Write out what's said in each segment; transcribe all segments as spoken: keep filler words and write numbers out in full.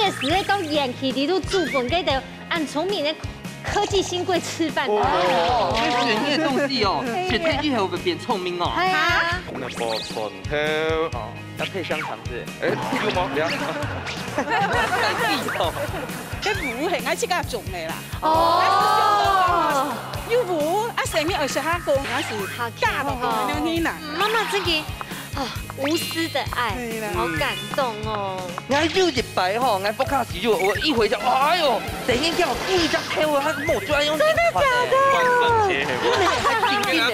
个時節到園區裡肚煮飯，該兜恁聰明个科技新貴食飯。哦，這選你个東西哦，哎呀。選太久後會變聰明哦。哎呀。那个蒜頭，哦，要配香腸是不是？哎，有嗎？等一下。該芋係𠊎自家種个啦。哦。有芋，啊，生日二十下公，𠊎係嫁到公个呢啦。嗯，媽媽真个，啊，無私的愛，對啦。好感動哦。 𠊎有一擺吼，𠊎屋下時就，我一回家，哎喲，等一下，有一隻猴啊，它跟我就要用真的假的？真的還挺硬的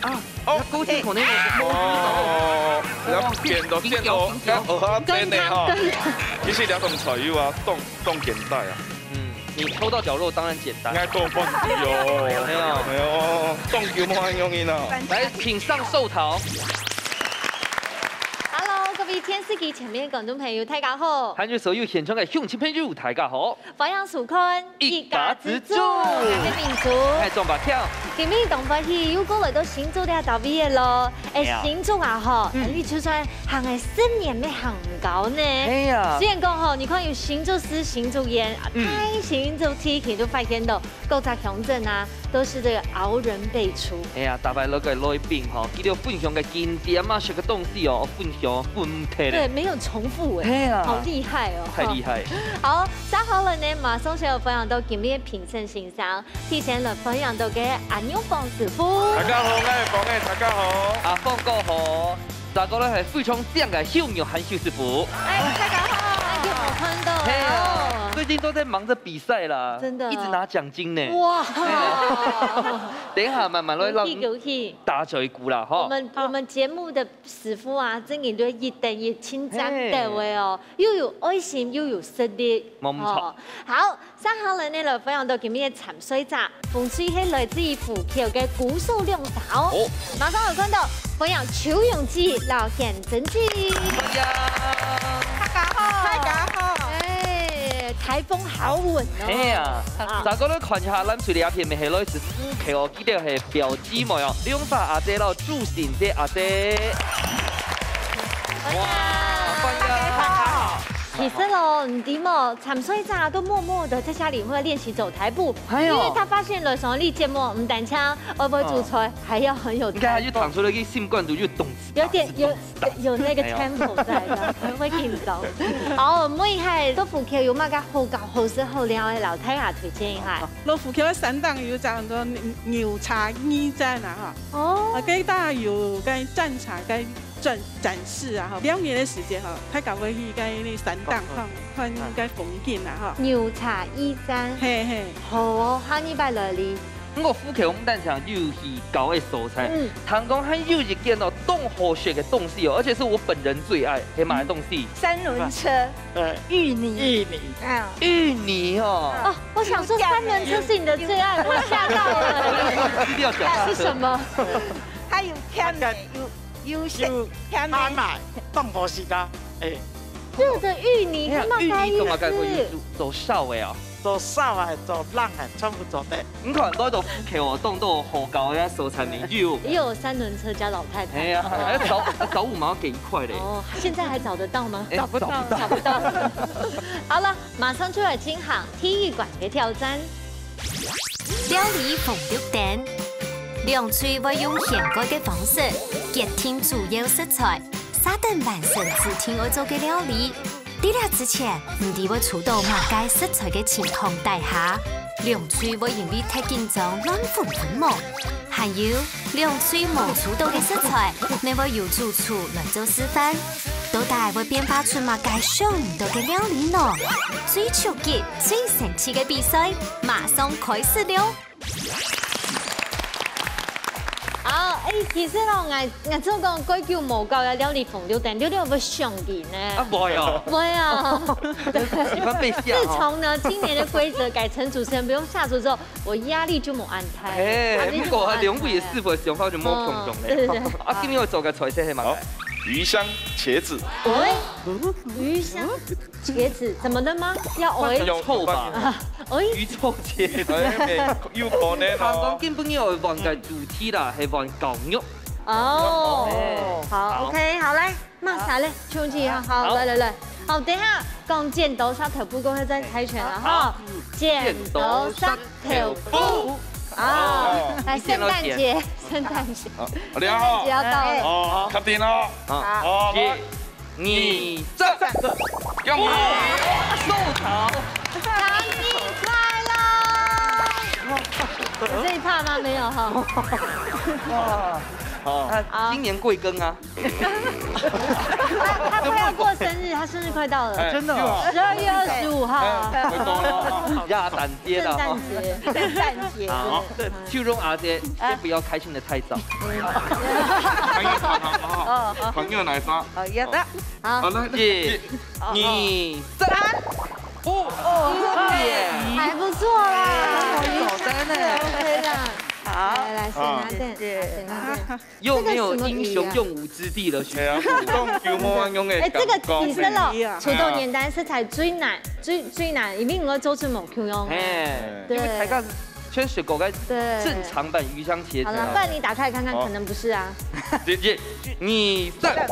啊！哦，高鐵可能有哦，要變到變到，要學下變的哈。跟它跟它。其實兩種菜有啊，當當簡單啊。嗯，你偷到角落當然簡單。應該多放啲哦。沒有。沒有，當久無恁容易呢。來，請上壽桃。 Hello，各位電視機前面个觀眾朋友，大家好。還有所有現場个鄉親朋友，大家好。歡迎收看一家之煮。𠊎係明珠。𠊎係張百強。今日當歡喜又過來到新竹這搭位个咯。哎，係啊。新竹啊吼，嗯。你就算行个十年也行毋到呢。係啊。雖然講吼，你看有新竹市、新竹縣，嗯。大新竹地區都發現到 各隻鄉鎮啊，都是這個鰲人輩出。哎呀，逐擺來个來賓吼，佢兜分享个景點啊，食个東西哦，分享分忒咧。對，沒有重複哎，係啊。好厲害哦。太厲害。好，接下來呢，馬上就要歡迎到今日个評審先生，提前來歡迎到个阿牛黃師傅。大家好，𠊎係黃仔，大家好。阿黃哥好。 大家好，𠊎係非常靚个秀牛韓秀師傅。哎，大家好。哎，又好看到了。係啊，哦。最近都在忙著比賽啦，真的哦。一直拿獎金呢。哇。係啊。等一下慢慢來讓你打嘴鼓啦，哈。我們，我們節目的師傅啊，真的都一等一，真讚的哦，又有愛心又有實力。無錯。哦，好， 接下來呢，來歡迎到今日个參賽者，紅隊係來自於福建个鼓手兩儕哦。好。馬上有看到，歡迎邱永基摎簡真基。歡迎。大家好。大家好。哎，台風好穩哦。哎呀，啊。大家都看一下，藍隊這片乜係來自福建哦，佢兜係表姊妹哦，兩儕阿姊摎朱信姐阿姊。歡迎。哇，歡迎。大家好。 其實咯，你知無，參賽者都默默地在家裡會練習走台步，哎喲。因為他發現了什麼，你節目毋單淨愛會煮菜，哦。還要很有台步。你看，他就淌出了一個心肝肚，就懂有點，有，懂懂有那個tempo在的，哎喲。會緊張。好，每一下到福建有麼个好搞、好食好尞个，摎大家推薦一下。到福建个山頂有隻安到牛，牛車驛站啊，哈。哦。啊，該搭有該戰車，該 展，展示啊，吼，尞日个時節吼，大家會去該山頂看，看該風景啊，吼。牛車驛站。嘿，嘿。好哦，下禮拜來哩。毋過福建毋單淨有去搞个所在，嗯。聽講還有一件哦，當好食个東西哦，而且是我本人最愛，係麼个東西？三輪車，芋泥。芋泥。啊。芋泥哦。哦，我想說三輪車是你的最愛，我嚇到了。資料小是什麼？它有甜的，有 有食有甜的。當好食啊，哎。熱的芋泥，哎呀，它麼个意思？芋泥做麼个會有做，做燒个啊？做燒个，做冷个，全部做得。你看，都到福建哦，當多好搞个所在呢，有。也有三輪車加老太太。哎呀，要找，要找我們要給一塊嘞。哦，現在還找得到嗎？哎，找不到。找不到。好了，馬上就來進行第一關个挑戰。料理紅綠燈，兩隊會用掀蓋个方式，決定主要食材， 續等完成指定愛做个料理。在這之前，毋知會抽到麼个食材个情況底下，兩隊會因為忒緊張亂紛紛無？還有，兩隊無抽到个食材，乜會由主廚來做示範。到底會變化出麼个想毋到个料理呢？最刺激、最生趣个比賽，馬上開始了！ 好，哎，其實咯，𠊎，𠊎就講，蓋久無搞个料理紅綠燈，你有無想起呢？啊，無哦。無啊。喜歡被嚇哦。自從呢，今年的規則改成主持人不用下廚之後，我壓力就無恁大。哎，啊，不過啊，兩位个師傅个想法就無共樣咧。哦，對，對，對。啊，今日愛做个菜色係麼个？好，魚香茄子。哦，魚香 茄子，怎麼了嗎？要愛？臭吧？啊，哎。魚臭茄子。哎，有可能哦。聽講今晡日愛換个主題啦，係換絞肉。哦，哎。好，好。OK，好，來，麼儕咧？兄弟，好，好，好。來，來，來。好，等一下，講剪刀石頭布過後再猜拳了哈。剪刀石頭布。啊，來，聖誕節，聖誕節，好，你好，要到了。哦，確定哦。好，一、二、三，恭喜，寿桃，恭喜快乐！有这一趴吗？没有哈。哇，好，他今年贵庚啊？他快要过生日，他生日快到了，哎真的哦，十二月二十五号，哎，回头了。亚胆爹了哈。圣诞节，圣诞节，好，对秋荣阿姐，先不要开心的太早。朋友，好好好，朋友来刷。好，要的。好好，，来，一、二、三。哦，耶！还不错啦，好单呢。 OK 啦。好，来来，先拿点，谢谢先拿点。又没有英雄用武之地了，徐哎呀，师傅。讲究莫用的哎，这个感觉提升了，土豆年代是才最难，最最难，因为我做出某 Q 用。哎，对因为抬杠全是狗该对，正常版鱼香茄子好了，不啊。然你打开看看，好可能不是啊。一、二、三。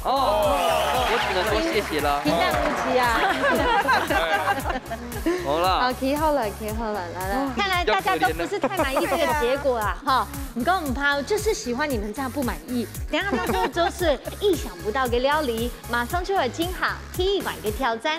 哦，我只能说谢谢了。平淡无奇啊。好啦好，，提好了，提好了，来来，看来大家都不是太满意这个结果啦，哈。你根本怕，就是喜欢你们这样不满意。等一下到时候就是意想不到的料理，马上就有金卡踢馆的挑战。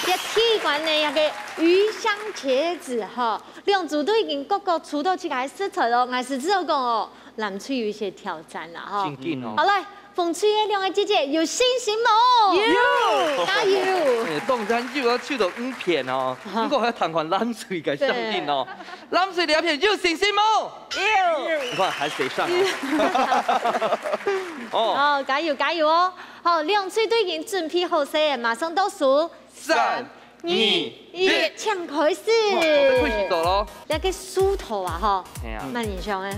这踢馆呢，那个鱼香茄子哈，两组都已经各个出到去个食材了，还是只有讲哦，蓝隊有一些挑战了哈。真紧哦。好来， 风吹的两个姐姐有信心无？有，加油！哎，当然就要去到五片哦，不过还要谈款蓝队个上映哦。蓝队两片有信心无？有。你看还谁上啊？哦，哦，加油加油哦！好，两队都已经准备好势，马上倒数，三、二、一，请开始。哇，我开始走喽。那个树头啊，哈，哎呀，蛮影响哎，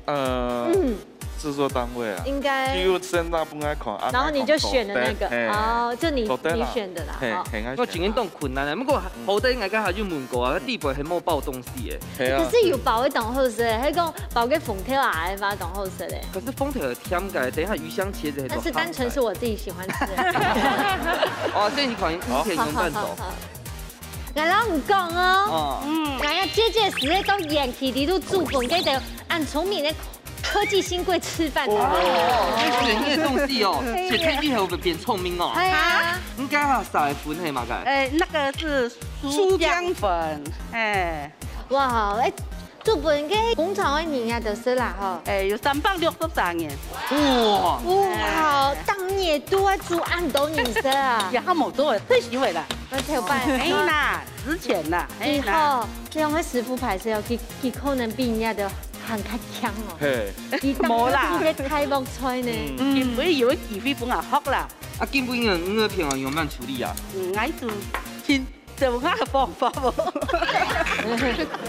呃，嗯，制作单位啊，应该就有身上不爱看，啊然后你就选的那个，嘿哦，就你对啦你选的啦，嘿哦，很爱我今天当困难的，不过好歹应该刚才就问过啊，地板还没包东西耶。嘿啊可，是有包个当好食，还讲包个风头啊，还包当好食嘞。可是风头有添个，等一下鱼香茄子很多。但是单纯是我自己喜欢吃。哦，这一款影片用伴奏。我老唔讲哦，哦，嗯，哎呀，姐姐实在到演起你都煮饭，给得按聪明的科技新贵吃饭。哦，这是人的东西哦，写天地还有变聪明哦。哎呀，应该哈，撒粉黑嘛个。哎，那个是猪酱粉，哎，哇，哎，做本个工厂个人家就是啦哈。哎，有三百六十三年。哇，哇，当年都在煮恁多年色啊。也还没做，退休了。那跳板。哎啦，之前啦，哎以啦，后这样个师傅牌是要给给可能比人家的还较强哦。嘿，你当没啦初个开幕菜呢？嗯，所以有个机会分我学啦。啊，根本人五个片哦，有慢处理啊。嗯，俺就请走俺个方法不？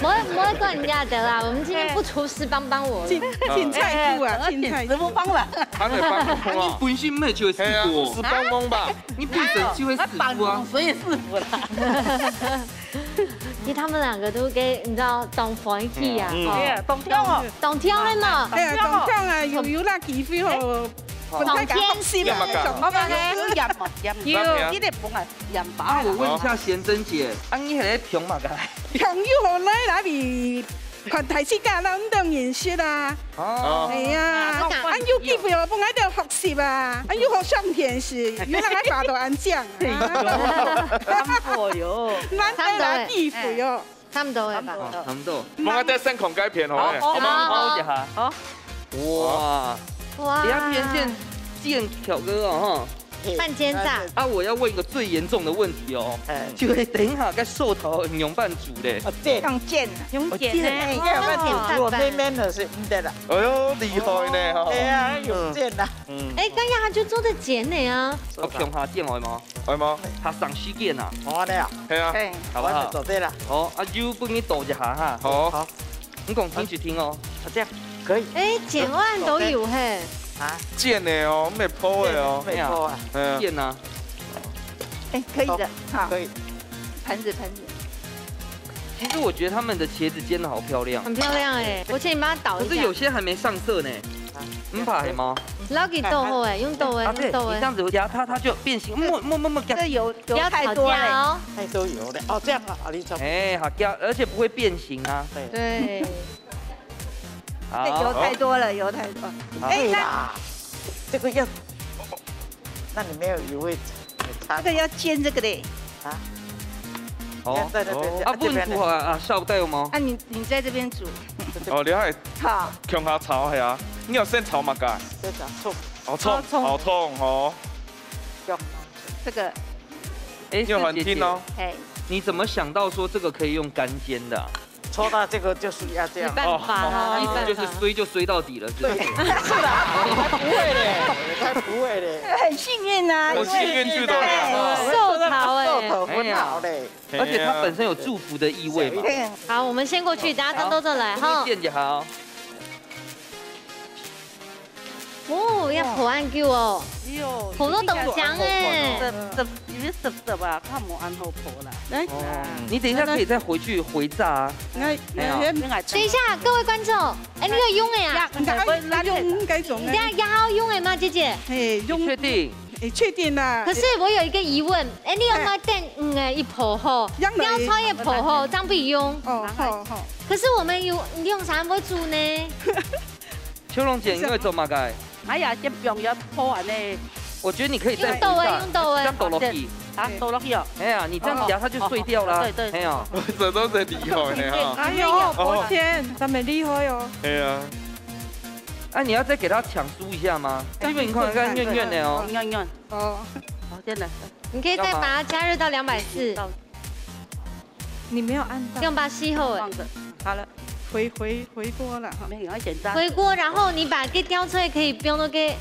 我我管人家的啦，我们今天不厨师帮帮我了。青青菜煮啊，青菜请师傅帮忙。他得帮忙啊。本身没就会死嘿啊，过是，帮忙吧。你本身就会死过啊。所以师傅啦。其实他们两个都给你知道当欢喜啊，嗯哦对，当跳哦，当跳的嘛。哎呀，当然啊，有有那机会吼，分大家学习嘛，当天上班有盐嘛，盐有一定不爱盐啊，吧。我问一下贤珍姐，啊，你还在评嘛个？朋友好来那里看台戏界，那我们都认识啦。哦，哎呀，俺有机会哦，分俺都学习啊，俺有好相片是，有那个法度安讲啊，哦哟，难得来机会哦。差不多了吧？哦，差不多。我们在上空该片好了。好，好，好，一下。好，哇，哇底下片线见巧哥哦，哈。半奸诈，啊，我要问一个最严重的问题哦，哎，就会等一下该寿桃很用半煮嘞。用剪，用剪哦呢，用剪我妹妹的是唔得啦。哎呦，厉害呢哈。哎呀，用剪啦。哎，刚刚他就做得剪的啊。我平下电话吗？哎吗？他上西电啊，好的呀，嘿啊，哎，好不好我就做对了。好，啊，就分你抖一下哈。好，你讲听就听哦。啊，这样可以。哎，剪完都有嘿。啊，剪的哦，没破的哦。没错啊，嗯，电啊，哎，可以的，好，可以。盘子盘子。其实我觉得他们的茄子煎的好漂亮，很漂亮哎，我请你帮他倒一下。可是有些还没上色呢。毋怕係無？老弟倒好欸，用倒欸，啊，對，用倒欸。你這樣子壓它，它就變形。莫，莫，莫，莫，這油，油太多了。不要吵架哦。太多油了。哦，這樣啊，好，你走。哎，好，壓，而且不會變形啊。對。對。好。這油太多了，油太多。好。哎，那，對啦，這個要，那你沒有油會差。這個要煎這個嘞。啊？哦。要在那邊煎，哦。啊，啊，這邊呢？問題啊，啊，燒帶有無？啊，你，你在這邊煮。哦，你還好。共下炒係啊？你要先炒麼个？先炒蔥。哦，蔥，哦，蔥。哦，蔥，哦。這個。哎，你有很聽哦。師姐姐，嘿。你怎麼想到說這個可以用乾煎的啊？抽到這個就是要這樣。沒辦法啊，哦，沒辦法。意思就是衰就衰到底了，是不是？對，是啦，才不會嘞，才不會嘞。很幸運啊，很幸運去的。因為，對，壽桃欸。壽桃很好嘞。哎呀，而且它本身有祝福的意味嘛。好，我們先過去，大家都坐來哈。這邊墊就好。 哦，要烰恁久哦。哎喲，烰到當香欸。這，這，因為濕濕啊，較無恁好烰啦。來。哦，你等一下可以再回去回炸啊。來，哎呀。來，來，等一下，各位觀眾，哎，你有用的啊？呀，你看，哎，用該種的。你等一下要用的嗎，姐姐？嘿，用。你確定？哎，確定啦。可是我有一個疑問，哎，你有沒有等，嗯，哎，一烰吼，讓來。吊菜一烰吼，這樣不用。哦，好，好。可是我們有，你用啥會煮呢？ 秋龍姐，你會做麼个？哎呀，先放一下烰恁呢。我覺得你可以再用倒欸，用倒欸。這樣倒落去。啊，倒落去哦。哎呀，你這樣夾它就碎掉了。哦，哦，哦，對，對。哎呀。這都是厲害呢哈。哎喲，哦。抱歉，咱們厲害哦。哎呀。啊，你要再給它搶酥一下嗎？這樣因為你看，看軟軟的哦。軟軟。哦。好，真的。你可以再把它加熱到兩百四。到 你沒有按到。用把吸后欸。放着。好了，回，回，回鍋了哈。沒有，要檢查。回鍋，然後你把該吊菜可以放到該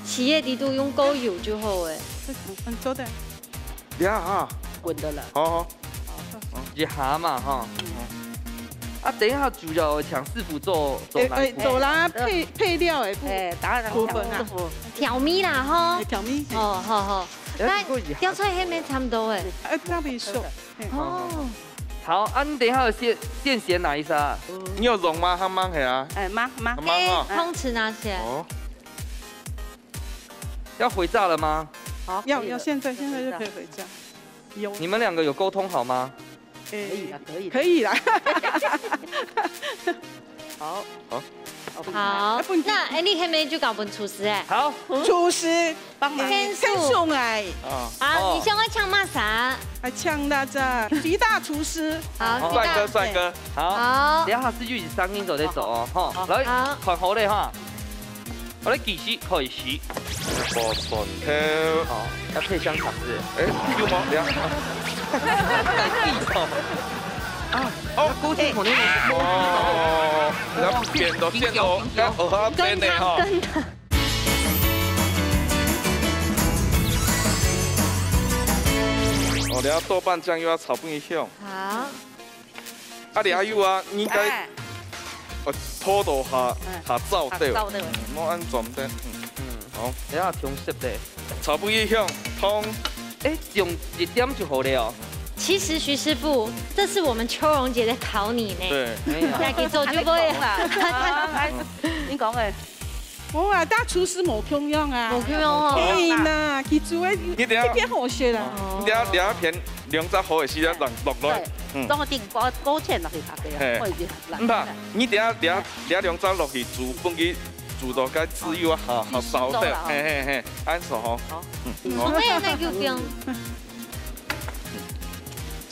企業底肚，用高油就好欸。嗯，嗯，做得。你看哈。滾的了。好，好。一下嘛哈。啊，等一下主要請師傅做，做哎，哎，哪一步？做啦，配，配料欸，不，哎，當然部分啊。師傅。調味啦，吼。哎，調味。哦，好，好。哎，那不過一下。吊菜還沒差不多欸。哎，那比手。 哦。好，啊，你等一下有先，先選哪一隻啊？你有用嗎？還吂係啊？哎，吂，吂。還吂哈。哎，湯匙拿起來。哦。要回炸了嗎？好，要，可以了。要，現在，現在就可以回炸。有。你們兩個有溝通好嗎？哎，可以了，可以了。可以啦。好。好。好，哎，不然那，哎，你還沒就搞分廚師欸？好。廚師。 幫忙。天数。天数欸。啊。啊，哦。你想要搶麼儕？啊，搶那隻最大廚師。好，哦。最大。帥哥，帥哥。好。好。等一下師傅一聲音就得走哦，吼。好。來，好。看好了哈。好，來，計時開始。無蒜頭。哦，要配香腸是不是？哎，有嗎？等一下。啊，哦。要勾芡可能有。哦，要變到線路，要學下變的哈。緊張，緊張。 哦，你要豆瓣醬又要炒分佢香。好。啊，你還有啊，應該，哎。哦，拖到下，哎。下燥掉。下燥掉。嗯，莫恁重的。嗯。嗯。好。等下重濕的。炒分佢香，湯。哎，用一點就好了哦。其實徐師傅，這是我們秋蓉姐在考你呢。對。哎呀。來，去做就會。啊，哎，你講欸。 無啊，大廚師無共樣啊。無共樣哦。哎呀，記住欸，你等下，特別好食啦。哦。你等下，你等下片兩隻好个時間落，落落。對。嗯。當然定勾，勾芡落去下底啊，嘿。或者是辣。毋怕，你等下，等下，等下兩隻落去煮，分佢煮到該自由啊，好，好燒掉。煮熟了啊。嘿，嘿，嘿，恁樣吼。好。嗯，好。你說那，那就不用。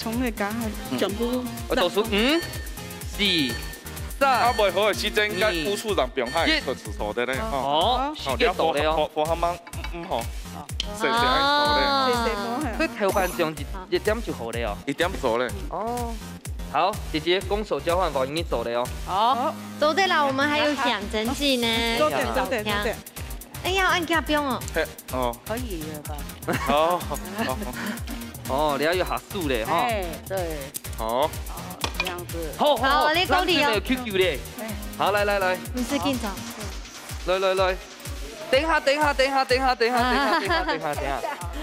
蔥个加下全部。我倒數五、四、三、啊，袂好个時間，該二、五處人放下，一。出出錯的咧，吼。哦，好，時間到了哦。你要放，放，放下慢，嗯，嗯，吼。好。細細愛做咧。哦。細細放下。所以頭盤只用一，一點就好了哦。一點做咧。哦。好，姐姐，攻守交換，我已經做了哦。好。做得啦，我們還有兩成績呢。做得，做得，做得。哎呀，按下放哦。嘿， 哦。可以了吧？哦，哦。哦，你要有下手咧，吼。哎，對。好。好，這樣子。好，好，好，好，你講你哦。咱這邊有Q Q咧。哎。好，來，來，來。你是緊張。來，來，來。等一下，等一下，等一下。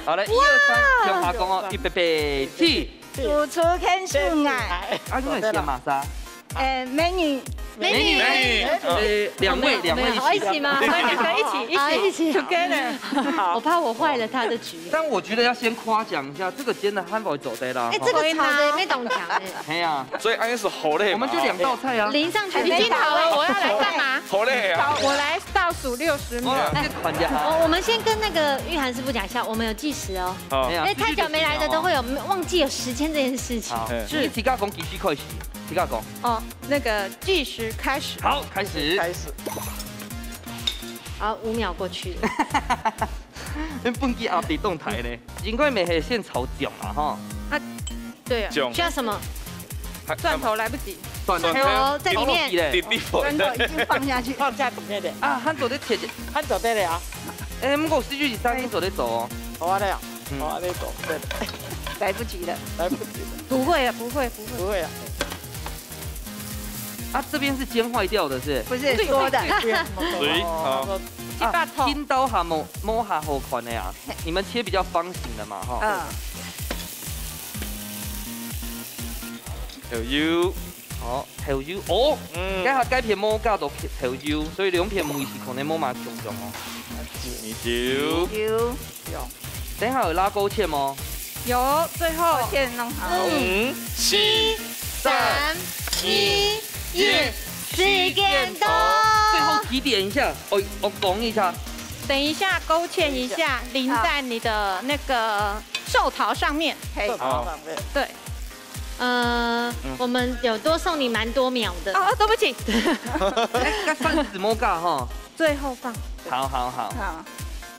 好，來，一二三，哇！向下講哦，預備，起。主廚牽手𠊎。啊，你們選麼儕？ 呃，美女，美女。美女，呃，两位，没有，两位一起。没有，一起吗？两个一起，一起。啊，一起。Together。好。我怕我坏了他的局。但我觉得要先夸奖一下，这个煎得还蛮做得啦，哎，这个炒得也没懂讲哎。哎呀，所以安是好累嘛。我们就两道菜啊。淋上去，已经好了，我要来干嘛？好累啊。好，我来倒数六十秒。好了，这款的哈。我，我们先跟那个玉涵师傅讲一下，我们有计时哦。好。哎呀，因为太久没来的都会有忘记有时间这件事情。好，嗯。你自家讲几时开始？自家讲。哦，那个计时开始。好，开始。开始。好，五秒过去了。恁本机压力动态呢，应该没系先炒酱啊哈。啊，对啊。酱。需要什么？蒜头来不及。蒜头蒜头在里面。弟弟蒜头已经放下去，放下里面的。啊，还做得切切。还做得了啊。哎，不过四九一三你做得做哦。好啊，那样。嗯。好啊，那种，对。来不及了。来不及了。不会啊，不会，不会。不会啊。啊，这边是煎坏掉的，是？不是，对，说的。对，对，对。水，好。啊，一百桶。筋道还没，没还好看的啊。你们切比较方形的嘛，哈。嗯。还有油。好，还有油。哦，嗯。刚好该片没加到还有油，所以两片味是可能没蛮重重哦。米酒。油。 等下有拉勾芡吗？有，最后勾芡弄好。五、四、三、二、一，时间到。最后提点一下，哦，我讲一下。等一下勾芡一下，淋在你的那个寿桃上面。嘿，好。对。呃，嗯。我们有多送你蛮多秒的。哦，对不起。哎，那算是怎么搞哈？最后放。好，好，好。好。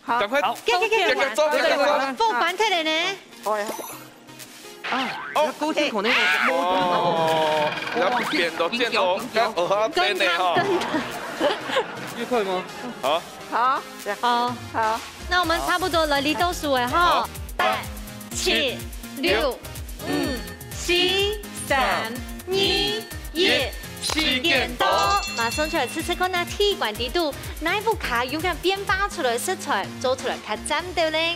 好。赶快，好。给，给，给，给，给，给，给，给，放饭菜了呢。好呀。啊，哦。那勾芡可能有，哦，然后变到这样哦，紧张，哦，好，紧张，真的哈。真的。越快吗？好。好。好。好。那我们差不多了，你倒数哎哈。好。八、七、六、五、四、三、二、一，时间到。马上出来试试看啊，铁罐底肚，哪一步卡有个变化出来，食材做出来较赞的嘞。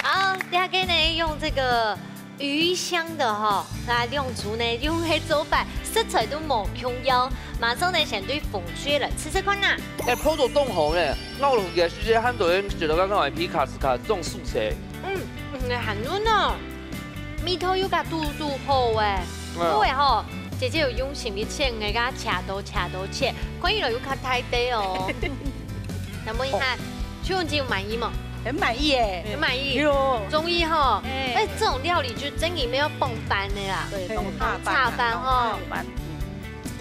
好，第二个呢，用这个 鱼香的哈，那兩組呢，用个做法，食材都無共樣。馬上呢，先對紅隊來試試看啦。哎，泡到當好呢，咬落去个時節，還多人覺得剛剛个皮卡斯卡當酥脆。嗯，嗯，還嫩哦，味道又加嘟嘟好哎。嗯。對吼，姐姐有用心去切，𠊎个切到切到切，看起來又較大塊哦。那麼一下，哦。秋紅姐有滿意嗎？很滿意耶。很滿意。有。中意吼。哎。哎，這種料理就真的沒有傍飯的啦。對，傍飯。傍飯吼。傍飯。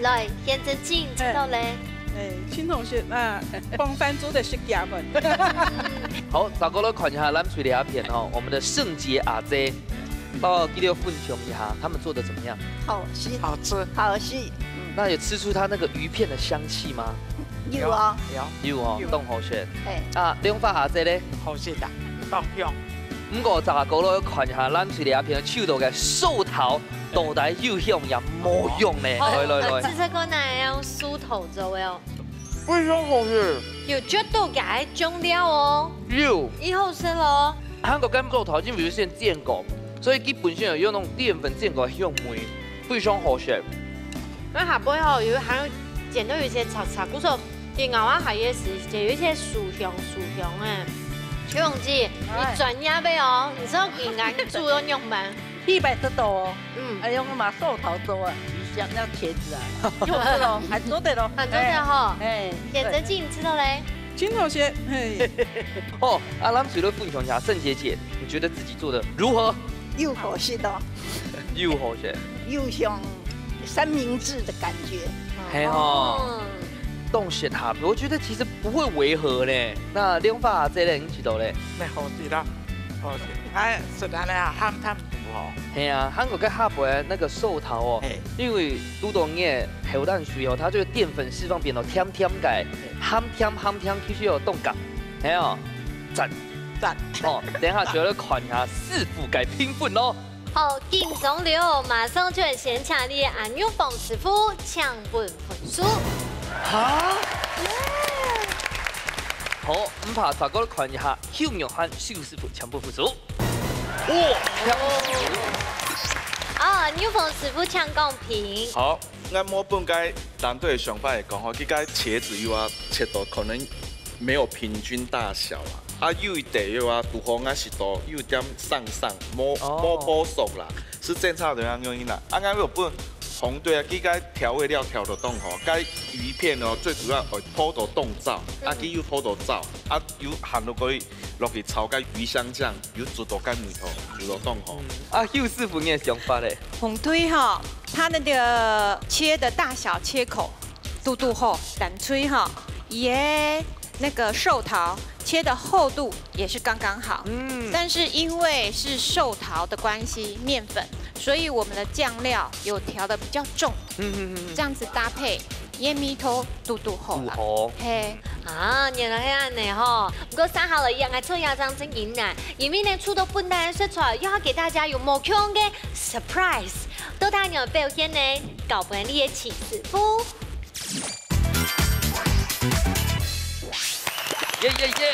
來，現在進，知道嘞。哎，新同學啊，傍飯做得食幾份。好，再過來看一下藍隊這片吼，我們的聖潔阿姐，幫我記得分享一下，他們做得怎麼樣？好吃。好吃。好吃。嗯。那有吃出它那個魚片的香氣嗎？有哦。有。有哦，有。當好食。哎。啊，兩位阿姐咧？好食啊，當香。毋過，再過來看一下，藍隊這片手到个壽桃，到底有香也無香呢？好，來，來，來。這次看哪樣壽桃做个哦？非常好食。有絕對个醬料哦。有。以後食咯。韓國个壽桃因為有先煎過，所以基本上有用那種澱粉煎過个香味，非常好食。那下背吼，有還有煎到有一些脆脆，故所 佢咬下去个時節，有一些酥香酥香个。秋紅姐，哎。你專業个哦，你知道佢愛煮到仰般？一百多度哦。嗯。哎，用嘛壽桃做啊，魚香要茄子啊，就是咯，還做得咯。還做得吼。哎，哎，眼睛睛知道嘞。真好食，嘿。哦，啊，咱除了分享一下，聖潔姐，你覺得自己做得如何？又好食哦。又好食。又像三明治的感覺。嘿吼。哦。 當適合，我覺得其實不會違和呢。那兩位阿姐咧，你知道咧？那好食啦，好食。哎，食安尼啊，鹹淡無吼。嘿啊，韓國个下背那個壽桃哦，嘿。因為堵到个口淡水哦，它就澱粉釋放變到甜甜个，鹹甜鹹甜，其實有凍感，嘿哦，讚。讚。哦，等一下就來看一下師傅个評分咯。 好，緊張了哦，馬上就愛先請你个阿玉芳師傅請分分數。哈？好，毋怕，再過來看一下邱玉涵邱師傅全部步驟。哇！啊，牛峰師傅請講評。好，𠊎無分該藍隊个想法來講吼，這个茄子又啊切到可能沒有平均大小啦。啊，有一塊又啊，拄好𠊎食到有點生生，無哦無保熟啦，是正常个樣啦。啊，𠊎有分紅隊啊，這个調味料調到當好，該魚片哦，最主要愛鋪到當燥，啊，佢又鋪到燥，啊，又行落去落去炒該魚香醬，又煮到該味道，煮到當好。啊，邱師傅你个想法咧？紅隊哈，它的那个切的大小切口，嘟嘟厚，蓝隊哈，也那个寿桃切的厚度也是刚刚好。嗯，但是因为是寿桃的关系，面粉，所以我们的酱料有调的比较重，嗯嗯嗯这样子搭配，也味道嘟嘟好了。嗯，好。嘿，啊，原來係恁呢吼。毋過接下來，𠊎做一張真緊難，因為呢，除了本來个食材，又要給大家有無共个surprise。到底仰般表現呢？交分你个徐師傅。耶耶耶！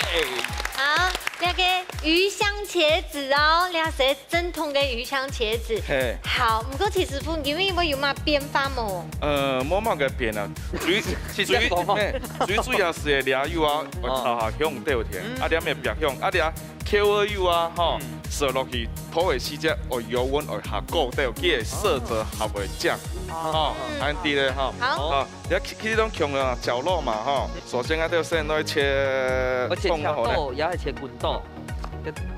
好，這个魚香茄子哦，這係正統个魚香茄子。嘿。好，毋過徐師傅，你有有麼變化無？呃，無麼个變啊，最是最這樣講嗎嘿，最主要係个料油啊，愛炒下香對甜，啊，兩面白香，啊，兩口个油啊，吼，食落去，泡个時節愛油溫愛下高兜，佢个色澤下會靚，吼，恁樣咧，吼。好好，你看其實都共樣啊，絞肉嘛，吼，首先啊，就先來切而且切放好咧。刀也係切滾刀，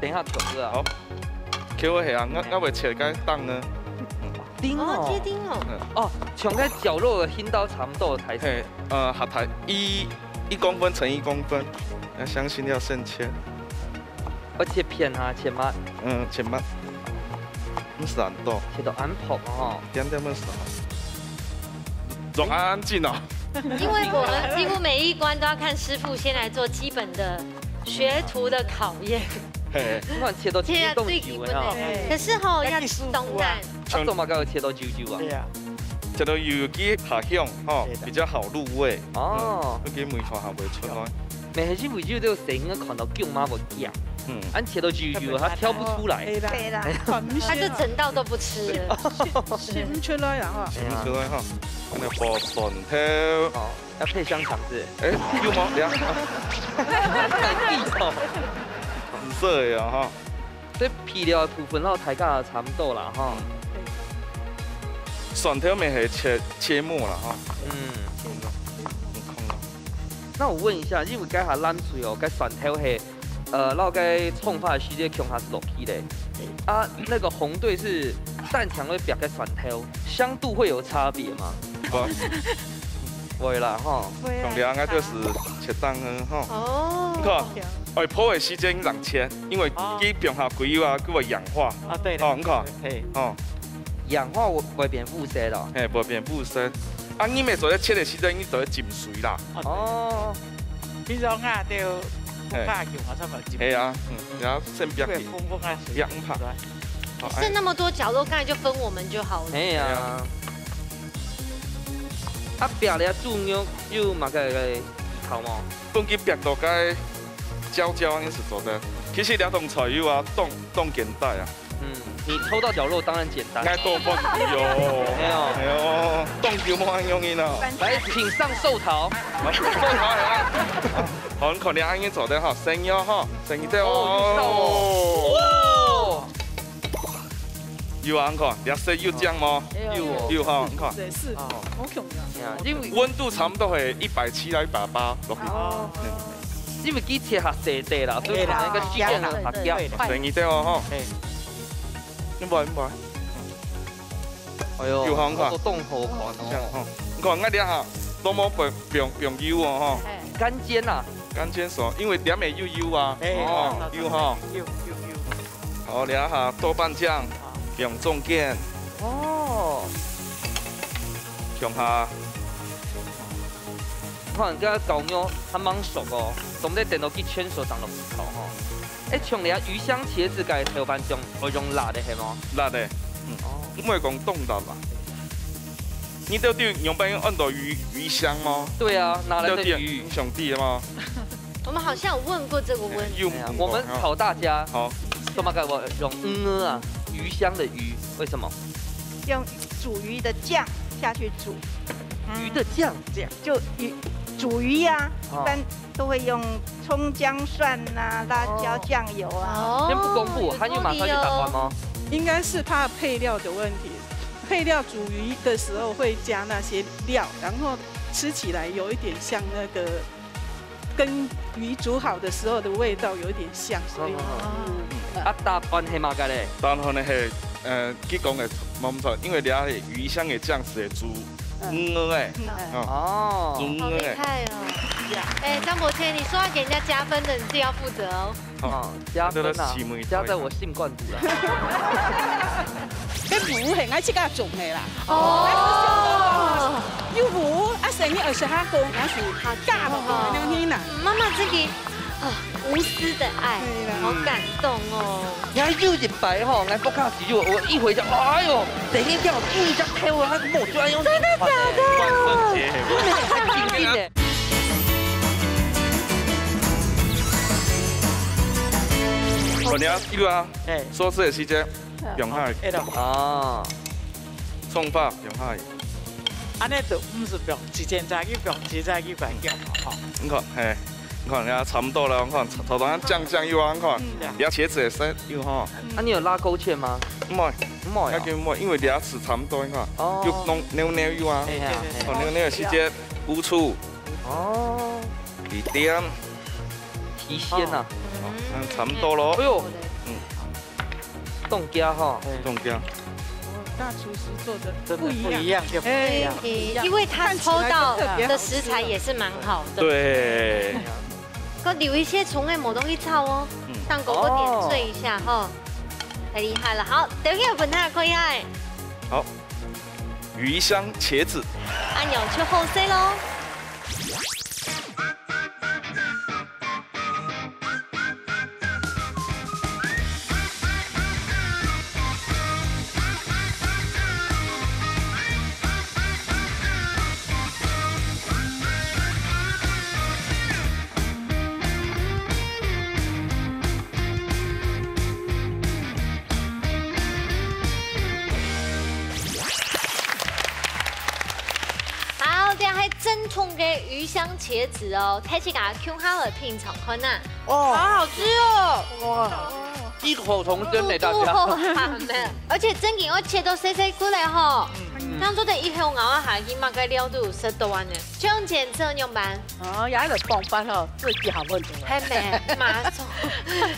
等一下切个啊。好，口个係啊，我我會切个丁呢。丁哦，切哦。丁哦。哦，像該絞肉个輕刀差不多大細。嘿，呃，下大一一公分乘一公分，要相信要慎切。而且片啊，切嘛，嗯，切嘛，毋係恁多，切到恁薄哦。點點仔少。仲恁緊哦。因為我們幾乎每一關都要看師傅先來做基本的學徒的考驗。嘿，你看切到切到油啊。可是吼，要懂膽。啊，做麼个要切到油油啊？對？啊，切到油佢下香吼，比較好入味。哦，佢味道還會出來。每係因為油都成个看到薑嘛會驚，嗯，恁切到油油，它挑不出來。係啦，對啦，看毋出他就整道都不吃了。食毋出來啦吼。食毋出來吼，恁樣放蒜頭。哦，要配香腸是哎，有無？呀，不是？毋使个吼。所以配料的部分，然後大家差不多啦哈。蒜頭乜係切切末啦吼。嗯，嗯，看啦。那我問一下，因為該下冷水哦，該蒜頭係，呃，然後該蔥花个時節共下落去咧。啊，那個紅隊是蛋黃會煏个蒜頭，香度會有差別嗎？無，會啦哈。同樣啊，就是切丁个吼。哦你看，愛泡个時間人切，因為佢放下幾久啊，佢會氧化。啊，對哦，你看，嘿，哦，氧化會會變烏色咯。嘿，會變烏色。啊，你乜做得切个時間，你就愛浸水啦。哦，平常啊，就不怕用啊，差不多。係啊，嗯，然後先煏去，風風啊，煏毋怕。好，剩那麼多絞肉，剛才就分我們就好了。哎呀，啊，煏了豬肉有麼个技巧無？放佢煏到該焦焦，應該係做得。其實這種菜有啊，當當簡單啊。嗯，你抽到絞肉當然簡單。該多放佢哦。沒有。哎呦，當久無恁容易呢。來，請上壽桃。好，壽桃啊。好，你看你恁樣做得哈，生肉哈，生一隻哦，有效哦。有啊，你看，顏色有靚無？有哦。有哈，你看。這是好強啊。哎呀，因為溫度差不多係一百七到一百八落去。哦，因為佢切較細塊啦，所以可能該時間啊較遽。生一隻哦，吼。嘿，你買，你買。哎呦，有好看都當好看這樣哦。吼。你看，𠊎這下都無放放放油哦，吼。乾煎啊，乾煎熟，因為點也有油啊。嘿哦，有哈。有有有，好，這下豆瓣醬，用中間，哦，用下。看這个絞肉還蠻熟哦，總得等到佢全熟正落去炒吼。哎，像你啊，魚香茄子个豆瓣醬，愛用辣个係無？辣个，嗯，哦，毋會講當辣啦。你到底用白用按到魚魚香嗎？對啊，哪來的到底魚？兄弟嗎？我们好像有问过这个问题。哎，用哎呀，我们考大家，好。做么个我用鱼啊，鱼香的鱼，为什么？用煮鱼的酱下去煮。鱼的酱？这样，就鱼，煮鱼呀，哦。一般都会用葱、姜、蒜啊、辣椒、哦。酱油啊。哦，先不公布，有道理哦。还有马上去打完吗？应该是怕配料的问题，配料煮鱼的时候会加那些料，然后吃起来有一点像那个 跟鱼煮好的时候的味道有点像，所以，哦。嗯。啊，答案係麼个咧？答案呢係，呃，佢講个無毋著，因為這係魚香个醬汁个煮，嗯。魚个，嗯。哦。哦。煮魚个。好厲害哦。哎，張伯謙，你說要給人家加分的，你自己要負責哦。哦，加分啊，這個是加在我心肝肚啦。 該魚係𠊎自家種个啦。哦。有魚，啊，生意二十下工，𠊎是嫁落去个呢啦。嗯，媽媽這個，啊，無私的愛，對啦。好感動哦。也有一擺吼，𠊎屋下時就，我一回家，哎喲，等一下，第一隻頭啊，那個毛就要用真的假的？萬聖節。真的，太緊緊了。好，你要，一路啊。 哎。所以這个時間，嗯。放下去。哎咯。啊。蔥花放下去。恁呢就毋使放，直接再去放，直接再去放，放嘛，吼。你看，嘿，你看，人家差不多了，你看，炒到醬醬又啊，你看，嗯。你要茄子也是又哈。啊，你有拉勾芡嗎？毋會，毋會哦。那就毋會，因為你要吃差不多，你看，哦。又弄扭扭又啊。哎呀，哦，扭扭的時間，烏醋。哦。一點。提鮮啊。哦，嗯，差不多咯。哎喲。嗯。 凍雞吼。哎。凍雞。哦，大廚師做的真的不一樣。不一樣就不一樣。哎，因為他抽到的食材也是蠻好的。對。可留一些蟲愛無東西炒哦，嗯。讓狗狗點綴一下哈。哦。太厲害了，好，等一下分他看一下。好，魚香茄子。按鈕就好勢咯。 好，這係正統个魚香茄子哦，大自家共下來品嚐看啊。哦。好好吃哦。哇，異口同聲呢，大家。哦，好呢。而且正經愛切到細細塊來吼，嗯。當做得一口咬下去，麼个料都有食到啊呢。就用剪子樣般。 哦，也有辦法吼，做幾好問題。還沒，馬上。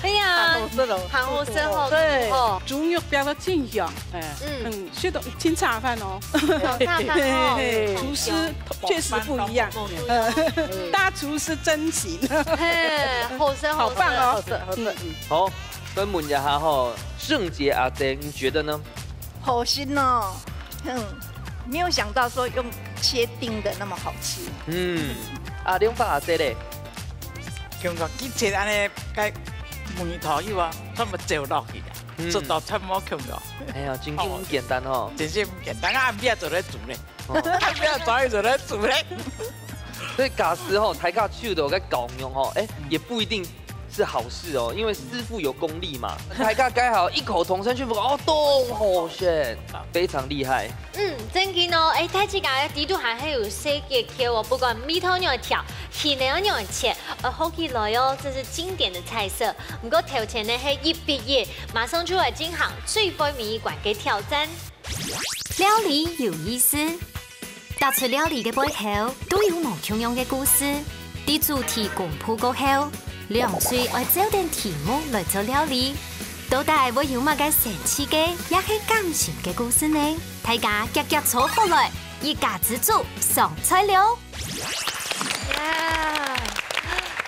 哎呀，很好食咯。很好食吼，對，吼。豬肉煸到真香，哎，嗯。嗯，食到真下飯哦。下飯哦。嘿，廚師確實不一樣，嗯，大廚師真行。嘿，好食，好食。好棒哦。好食，好食。嗯，嗯。好，分問一下吼，聖杰阿姐，你覺得呢？ 好食哦，嗯，沒有想到說用切丁的那麼好吃。嗯，啊，兩位阿姐咧？感覺以前恁呢，該梅頭有啊，全部走落去啊，嗯。做到全部看到。哎呀，真正毋簡單吼。真正毋簡單，啊，後尾做來煮咧。哦。後尾做來煮咧。所以假使吼，大家手到該搞用吼，哎，嗯。也不一定 是好事哦，因為師傅有功力嘛。大家該好異口同聲宣布，哦，當好食，非常厲害。嗯，正經哦，哎，大自家个底肚還係有細訣竅哦，不管味道仰般調，形仔仰般切，呃，好起來哦，這是經典的菜色。毋過頭前呢係一比一，馬上就來進行最尾一關个挑戰。料理有意思，逐出料理个背後，都有無共樣个故事。 在主題公布過後，兩隊愛照等題目來做料理，到底會有麼个神奇个，也係感人个故事呢？大家遽遽坐好來，一家之煮上菜了！耶！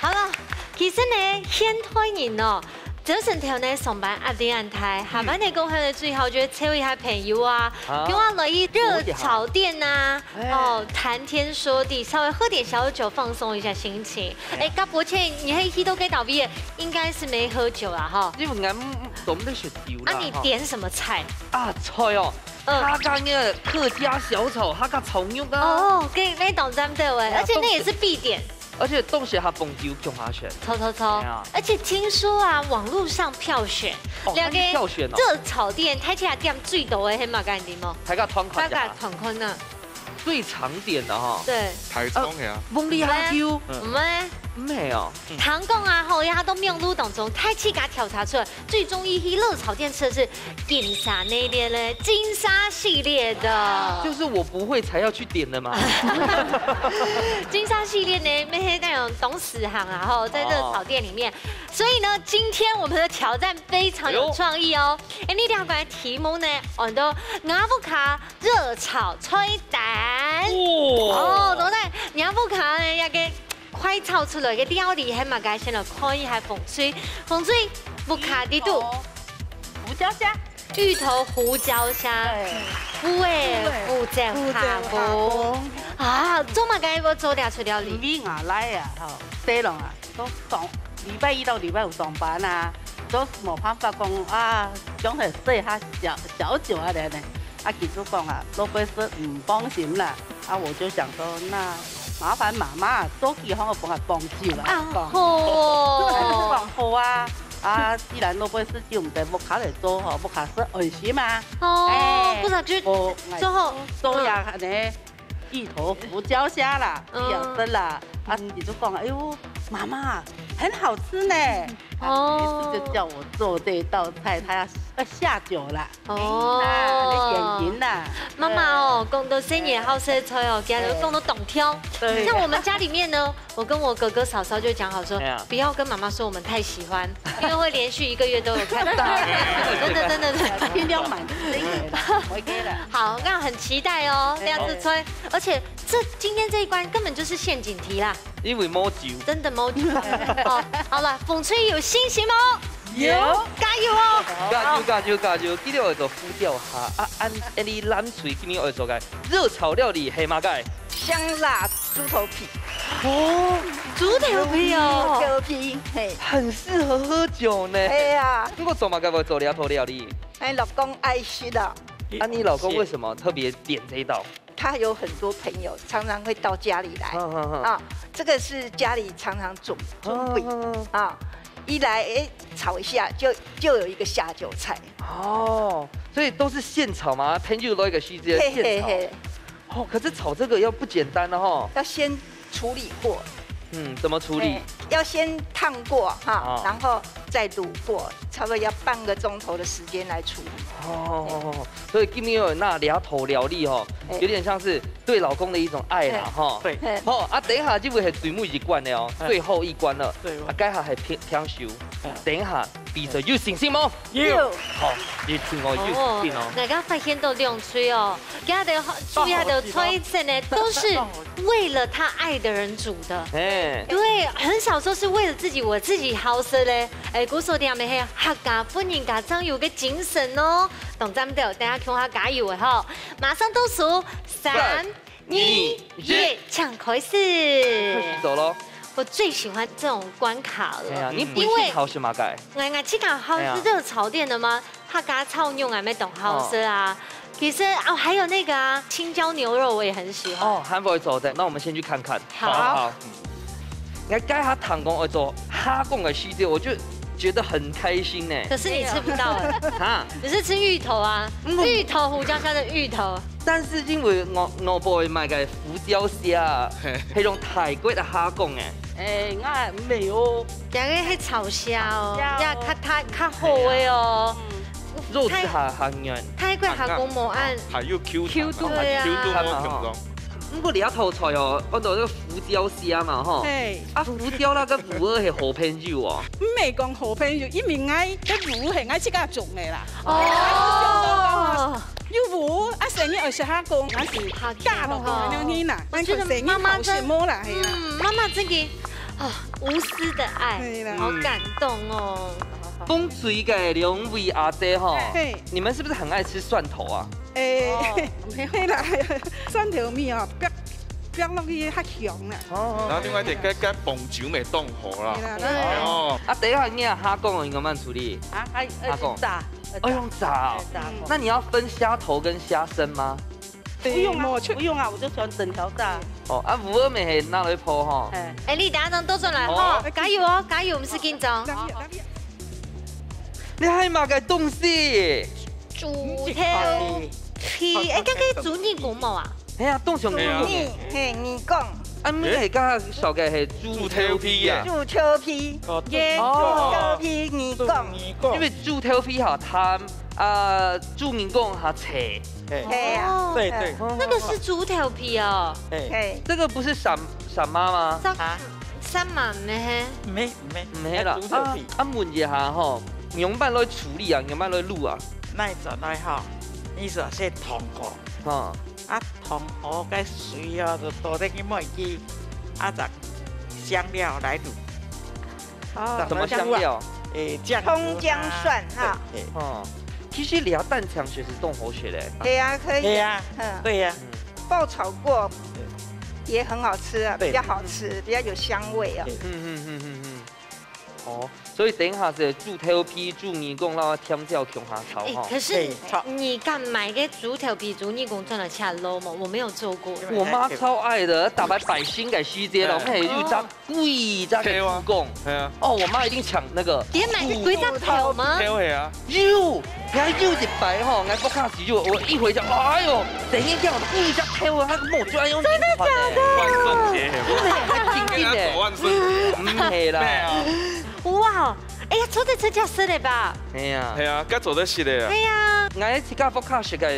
好了，其實呢，現代人哦，朝晨頭呢上班壓力恁大，下班了過後呢，最好就係湊一下朋友啊，好。叫佢來去熱炒店啊， 哦，談天說地，稍微喝點小酒，放鬆一下心情。哎呀。哎，該伯謙，你係去到該搭位，應該是沒喝酒啦，哈？因為𠊎，嗯，嗯，都毋得食酒啦，啊，你點什麼菜？哈。啊，菜哦，嗯。客家个客家小炒，客家炒肉啊。哦，該，該當讚的哎，哎呀，而且那也是必點。而且當時還放酒共下選。錯錯錯哎呀！而且聽說啊，網路上票選，哦，兩个還有票選哦熱炒店，大家點最多的係麼个，你知無？大家團看一下，大家團看啊，最常點的哈，對，台中呀，翁立下酒，我們毋係哦，唐貢啊，吼，佢都網路當中，大家調查出來，最中意去熱炒店吃的是金沙那邊呢，金沙系列的。就是我不會才要去點的嘛。金沙系列呢，乜係那種東石行啊，吼，在熱炒店裡面。所以呢，今天我們的挑戰非常有創意哦。哎，你兩个題目呢，安到吾屋下熱炒菜單。哦，哦，等等，你屋下呢，該个快炒出來个料理，還嘛該先來看一下風水。風水，屋下裡肚，胡椒蝦，芋頭胡椒蝦，對，烏誒胡椒蝦公。啊，做麼个愛做這出料理？因為吾倈仔啊，吼，細人啊，都上禮拜一到禮拜五上班啊，都無辦法講啊，將來食下小小酒啊，恁呢。啊，佢就講啊，老伯伯毋放心啦。啊，我就想說，那麻煩媽媽做幾項个幫佢幫酒啦。啊，講好就係講好啊。啊，既然老伯伯伯就毋使屋下來做吼，屋下食安心嘛。哦哎，不是就我做好做呀，呢，芋頭胡椒蝦啦，嗯這樣子啦。啊，佢就講，哎喲，媽媽，很好吃呢。哦於是就叫我做這道菜，他要要下酒啦。哦哎呀，那眼睛啦。媽媽哦，講到細人好食个菜哦，今日講到當挑。對像我們家裡面呢，我跟我哥哥嫂嫂就講好說哎呀，不要跟媽媽說我們太喜歡，因為會連續一個月都有看到。真的真的真的。盡量滿足這一點啦，OK啦。好，那很期待哦，這樣子吹，而且這今天這一關根本就是陷阱題啦，因為無酒。真的無酒。哦，好了，風吹有信心哦，有加油哦！加油加油加油！今日愛做胡椒蝦啊，恁恁你藍隊今日愛做个熱炒料理係麼个？香辣豬頭皮，哦，豬頭皮哦，豬頭皮，嘿，很適合喝酒呢。哎呀，不過做麼个會做這道料理？哎，老公愛食的，啊，你老公為什麼特別點這一道？他有很多朋友常常會到家裡來哼哼哼啊，這個是家裡常常準準備嗯啊，一來哎炒一下就就有一個下酒菜，哦，所以都是現炒嗎？朋友來个時節現炒。嘿嘿嘿，哦，可是炒這個要不簡單了哈。要先處理過，嗯，怎麼處理哎？要先燙過哈哦，然後再滷過，差不多要半個鐘頭的時間來處理。哦，所以今日有拿這道料理哦，哎有點像是對老公的一種愛啦哈。對嘿好啊，等一下就會係最尾一關了哦，哎最後一關了。對啊，該下係平平手哎。等一下比賽有信心無？有，好，你聽我有信心哦。大家發現到兩隊哦，佢兜煮佢兜菜色呢，都是為了他愛的人煮的。哎，對，很少說是為了自己，我自己好食咧。哎，故所點的係客家婦人家正有个精神哦。同咱兜，等下共下加油的吼！馬上倒數，三、二、一，請開始。開始做咯。我最喜歡這種關卡了。哎呀，你本身好食麼个？哎，哎，這個好是熱炒店的嗎？客家炒肉啊，乜當好食啊。其實哦，還有那個啊，青椒牛肉我也很喜歡。哦，還會做的，那我們先去看看。好好。哎，該下聽講愛做蝦公个時節，我就覺得很開心呢。可是你吃不到哎，哈，你是吃芋頭啊，芋頭胡椒蝦的芋頭。但是因為我我不會買个胡椒蝦啊，係用泰國个蝦公哎，哎，我沒有。這個係炒蝦哦，炒蝦哦這較較較好个哦。肉質還還軟。泰國蝦公無恁還有 Q 彈啊 Q 彈啊還有 Q 彈啊，毋過這道菜哦，安到這个胡椒蝦嘛吼。嘿，啊，胡椒啦，跟魚仔係好朋友哦。毋係講好朋友，因為𠊎个魚係𠊎自家種个啦。哦，有魚啊，生日愛食蝦公，𠊎係嫁落去恁樣啦。我覺得媽媽真，無啦，係啦。嗯，媽媽真个啊，無私的愛，係啦好感動哦。風水个兩位阿姐吼，嘿，你們是不是很愛吃蒜頭啊？誒，係啦，蒜頭米哦，煏煏落去較香啦。哦然後另外一點，該該紅酒乜當好啦係。啦，嗯哦，啊，等一下你啊，蝦公應該慢處理。啊，還阿公愛炸，哦，用炸哦。炸。那你要分蝦頭跟蝦身嗎？不用啊，不用啊，我就喜欢整条炸。哦，啊，魚仔乜係拿來烰吼。哎。哎，你等下正倒轉來吼，好。加油哦，加油，毋使緊張。你係麼个東西？豬頭皮，哎，該个豬耳公無啊？係啊，當像豬耳公。豬耳，嘿，耳公。啊，你係較少个係豬頭皮啊？豬頭皮，哦，耶，哦。豬頭皮，耳公。因為豬頭皮哈，淡，啊，豬耳公哈，脆。 哎，嘿啊，哦。對，對。那個是豬頭皮哦。哎。嘿。這個不是鱔，鱔鰻嗎？鱔，啊？鱔鰻咩？沒，沒，沒啦。哎，豬頭皮。啊，啊，問一下吼，仰般來處理啊？仰般來滷啊？那一種來吼，你首先燙過。啊。啊，燙好該水哦，就倒得去燜去，啊，再香料來滷。 哦。什麼香料？誒，醬油啊。蔥薑蒜哈。對，對。哦，其實這下當成食係當好食个。係啊，可以啊。係啊，嗯。對啊。嗯。爆炒過對。也很好吃啊，對。比較好吃，比較有香味啊。對。嗯，嗯，嗯，嗯，嗯。哦，所以等一下係豬頭皮、豬耳公，然後甜椒共下炒哈。哎，可是嘿，炒。你敢買个豬頭皮、豬耳公轉來切滷無？我沒有做過。我媽超愛的，打敗百姓个時節了，嘿。我們還有一隻 幾隻个豬公。係啊。哦，我媽一定搶那個。你買幾隻頭嗎？頭係啊。有，你還有一擺吼，𠊎屋下時有，我一回家，哎喲，等一下，幾隻頭啊，那個毛就要用真的假的？萬聖節係無？真的，還緊緊的。萬聖節。毋係啦。對啊。哇，哎呀，做得自家食个吧？係啊。係啊，該做得食个啊。係啊。𠊎自家屋下食个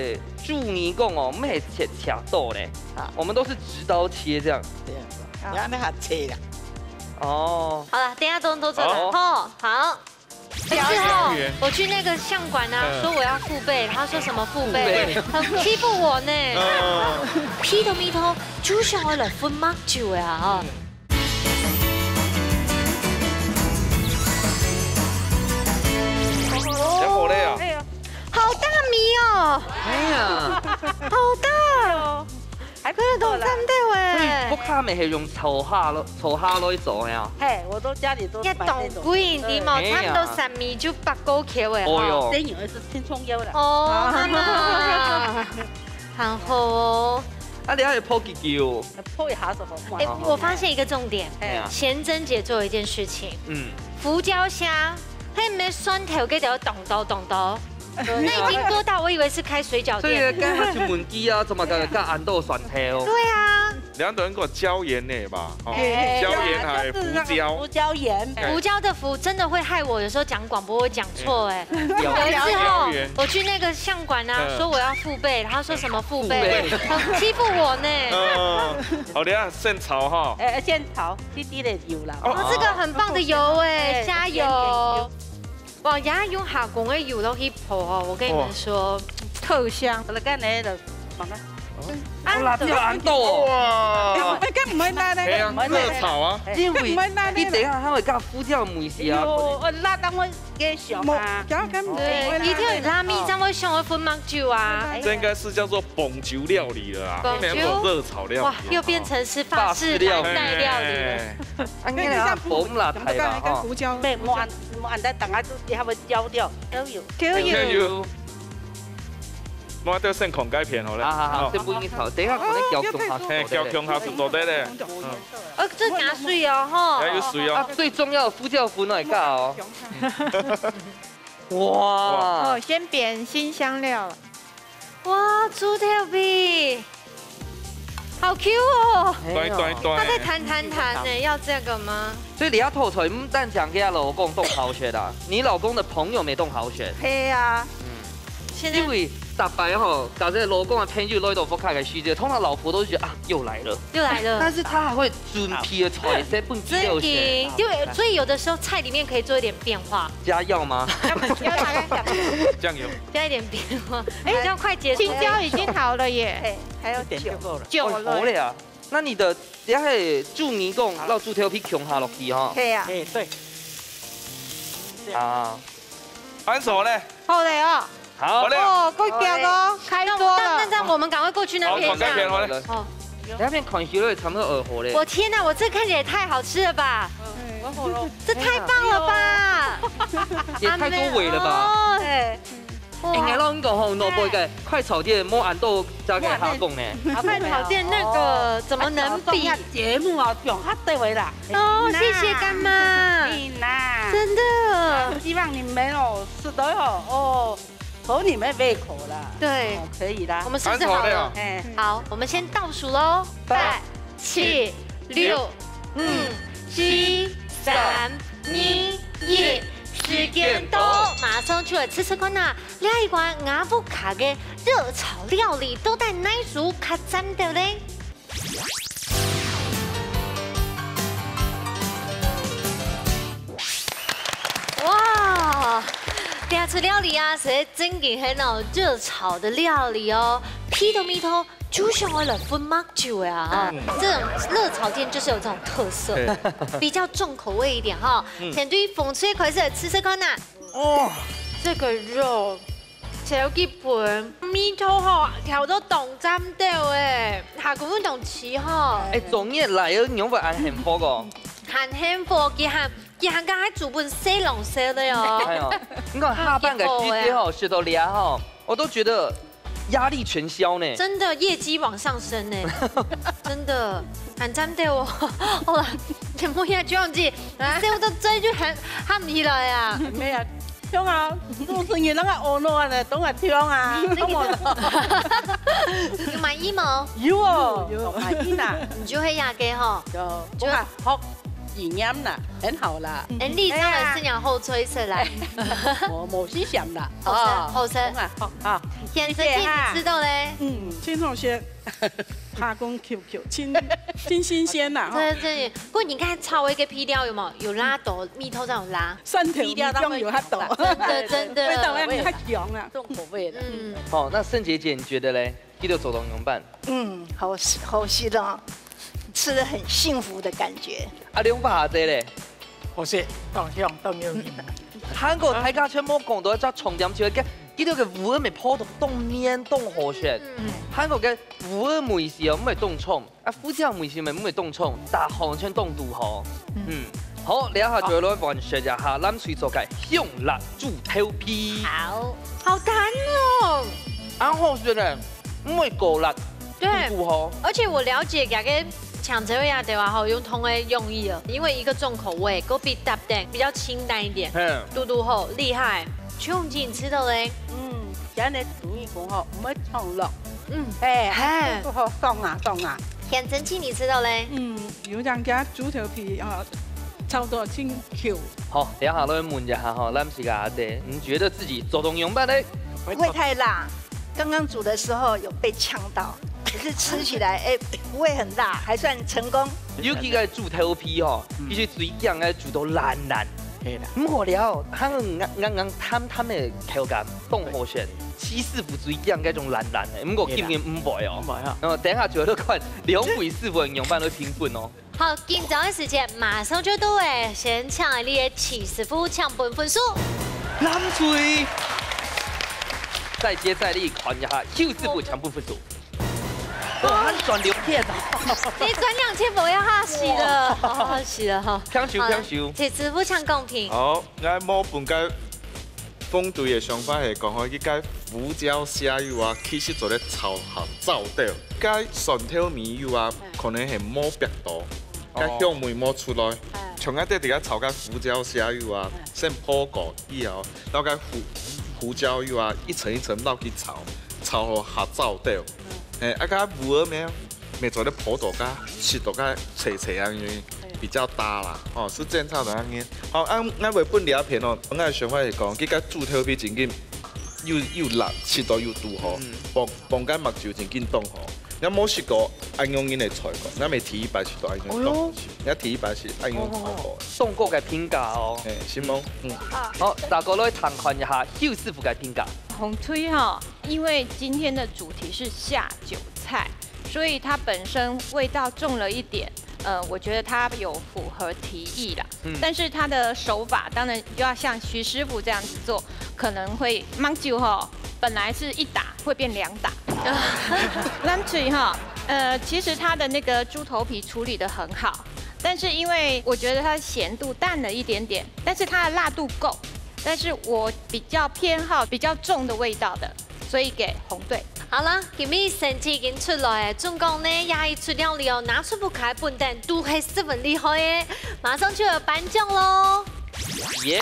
豬耳公哦，毋係切切刀咧，啊。我們都是直刀切這樣。這樣子。 啊。你看那還切啦。哦。好了，等一下都，都做了。好。吼，好。哎，之後我去那個相館啊，嗯。說我要父輩，他說什麼父輩？父輩。很欺負我呢。嗯。Peter Mito，就想要來分馬酒呀，哦。然後嘞啊。哎呀。好大米哦。哎呀。好大哦。 還不錯啦。可能都站到欸。所以屋下乜係用炒蝦咯，炒蝦來做呀？嘿，我都家裡都買那種。也當貴，你嘛，哎呀。差不多三米就八九塊欸，哦喲。吼。真有的是青蔥腰啦。哦，媽媽，很好哦。啊，你還有烰幾久？烰一下就好。哎，我發現一個重點，哎呀。賢貞姐做了一件事情，嗯。胡椒蝦，它沒蒜頭，給它咚咚咚咚。 那已經多到我以為是開水餃店。所以剛剛就問佢啊，做麼个加恁多蒜頭？對啊。兩種人講椒鹽呢吧，哦，哎，椒鹽還有胡椒。就是那個胡椒鹽。哎。胡椒的胡真的會害我有時候講廣播會講錯哎。哎。有一次吼，椒鹽。我去那個相館啊，嗯。說我要父輩，他說什麼父輩？父輩。欺負我呢。嗯，好，等一下現炒哈。哎，現炒，滴滴的油啦。哦，這個很棒的油哎，哎，加油。一點點油。 哇，也用蝦公个油落去烰哦，我跟你們說，哇。特香。好了，該你就放啊。哦，啊，辣椒恁多哦。哇。哎，該毋會辣呢。哎呀，熱炒啊。因為你等一下還會加胡椒味緒啊。哎喲，辣到我該想啊。無，搞到該毋會辣呢。對，一定有辣味，正會想要分馬酒啊。哎。這應該是叫做 紅酒料理了啊，紅酒？變成熱炒料理。哇，又變成是法式藍帶料理了。哎。啊，你看它紅辣太吧，哈。對，你像胡椒。對，莫按，莫按，等下就它會焦掉。都有。都有。都有。莫掉先看該片好了。好，好，好，哦。這不容易炒，等一下可能攪共下就做得了。哎，攪共下就做得了。嗯。呃，這加水哦，吼。哎，有水哦。啊，最重要的胡椒粉來加哦。哇。哦，先煸新香料。 哇，豬頭皮，好Q哦！哎喲。對，對，對。它在彈彈彈呢，要這個嗎？所以你這道菜毋單淨佢老公當好食啊，你老公的朋友乜當好食。係啊。嗯。現在因為逐擺吼，假設老公的朋友來到屋下个時節，通常老婆都是覺得啊，又來了。又來了。但是他還會 準備个菜色分佢食。真的，就，所以有的時候菜裡面可以做一點變化。加藥嗎？要不要加醬油？醬油。加一點變化。哎，這樣快捷速度。青椒已經好了耶。哎，還有酒。一點就夠了。酒了。哦，好了啊。那你的，等下係豬耳公，摎豬頭皮共下落去哈。可以啊。哎，對。啊。按手嘞。好了哦。 好。好了。哦，夠香哦，開鍋了。那，那，那我們趕快過去那邊一下。好，趕快片，好了。哦。那片看起來差不多二火嘞。我天哪，我這看起來也太好吃了吧！嗯，我火了。這太棒了吧！也太多尾了吧！阿妹哦。哎。哇。哎，𠊎摎你講吼，老輩个快炒店無恁多這个下講呢。快炒店那個怎麼能比？節目哦，講較對位啦。哦，謝謝乾媽。你啦。真的。希望你們哦，食到哦，哦，合你們胃口啦。對。哦，可以啦。我們是不是好了？哎，好，我們先倒數咯。八、七、六、五、四、三、二、一，時間到，馬上就來試試看啊！這一關𠊎屋下个熱炒料理到底哪一組較讚个咧？哇，這出料理啊，係正經係那種熱炒的料理哦，鼻著味道 就想愛來分麥酒个啊，哈。嗯。這種熱炒店就是有這種特色，對。比較重口味一點哈。嗯。先對紅隊開始試試看吶。哦。這個肉，超級粉，味道吼，調到當讚个欸，下個運動期吼。哎，中意來个牛肉還很火哦。還很火，佢還，佢還剛才煮分細籠細个哦。哎喲，你看下半個季節吼，食到這吼，我都覺得 壓力全消呢。真的，業績往上升呢。真的，還讚个哦。好啦，節目也就這樣子，來，笑到嘴就喊，喊毋起來啊。沒有，像啊，主持人那個哦喏呢，當然聽啊，那個，有滿意嗎？有哦，有滿意啦。你就會壓个吼。有，就我還學語言啦，很好啦。哎，你上來是你好吹出來。我，我是想啦。 好食，哦，好食。好啊，好，好。現在謝謝哈。你知道咧？嗯，真好食，拍工Q Q，真，真新鮮啦，哈。對，對，不過你看炒一個配料有沒有？有辣到，蜜桃這種辣。蒜頭味道有較多。真的，真的。味道會較強啊。重口味的。嗯。哦，那聖杰姐，你覺得咧？ 佢兜做到仰般？嗯，好食，好食哦，吃得很幸福的感覺。啊，兩位阿姐咧？好食，當香，當有味。還過大家全部講到一隻重點，就係佢，佢兜个芋仔乜泡到當綿、當好食。嗯。還過个芋仔味緒哦，毋會當重，啊，胡椒味緒乜毋會當重，大項全當堵好。嗯。嗯。好，這下就來完成一下藍隊做个香辣豬頭皮。好。好彈哦。啊，好食呢。 毋會過辣，對，堵堵好。而且我了解佢个青椒个話吼，用同个用意哦，因為一個重口味，个別搭等比較清淡一點，嘿。堵堵好，厲害，秋紅姐你食到咧？嗯，今日煮米粉吼，毋會嗆落。嗯，哎，嘿。堵堵好，爽啊，爽啊。天真氣你食到咧？嗯，有兩家豬頭皮啊，差不多清口。好，等下來問一下吼，藍隊个阿姐，你覺得自己做到仰般咧？不會太辣。 剛剛煮的時候有被嗆到，可是吃起來，哎，不會很辣，還算成功。尤其个豬頭皮吼，嗯。其實最驚个煮到爛爛。係啦。毋過了，佢硬硬硬淡淡个口感，當好食。徐師傅最驚該種爛爛个，毋過今日毋會哦。毋會啊。然後等下就來看兩位師傅仰般來評分哦。 好，緊張个時間馬上就到咧，先請𠊎俚个徐師傅請分分數。藍隊，再接再厲，看一下，徐師傅請分分數。哇，還賺兩千啊！你賺兩千，我要嚇死了，哇。好嚇死了哈。強手，好，強手。徐師傅請公平。好，𠊎無分个 紅隊个想法係講吼，佢个胡椒蝦油啊，其實做得炒下燥掉。該蒜頭米油啊，嗯。可能係無煏到，哦。該香味無出來。嗯。像𠊎兜在該炒該胡椒蝦油啊，嗯。先烰過以後，然後該胡，胡椒油啊，一層一層落去炒，炒好下燥掉。嗯。嘿，啊，該芋仔咩？ 乜做得烰到較，食到較脆脆啊，因為比較大啦，哦，係正常个恁樣。好，啊，𠊎會分這片哦，𠊎个想法係講，佢个豬頭皮正經又，又辣，食到又堵好，嗯。傍，傍該麥酒正經當好。若無食過恁樣个菜過，𠊎乜第一擺食到恁樣當好食，哦喲。𠊎第一擺食恁樣炒過。哦，宋國个評價哦。嘿，係無？嗯。好，再過來聽看一下邱師傅个評價。紅隊哈，因為今天的主題是下酒菜， 所以它本身味道重了一點，呃，我覺得它有符合題意啦。嗯。但是它的手法，當然就要像徐師傅這樣子做，可能會芒酒吼，本來是一打，會變兩打。藍隊哈，呃，其實它的那個豬頭皮處理得很好，但是因為我覺得它的鹹度淡了一點點，但是它的辣度夠，但是我比较偏好比较重的味道的，所以给红队。好啦，今日成績已經出來了，總共呢，這一出料理哦，拿出不開本等都係十分厲害的，馬上就要頒獎咯。耶！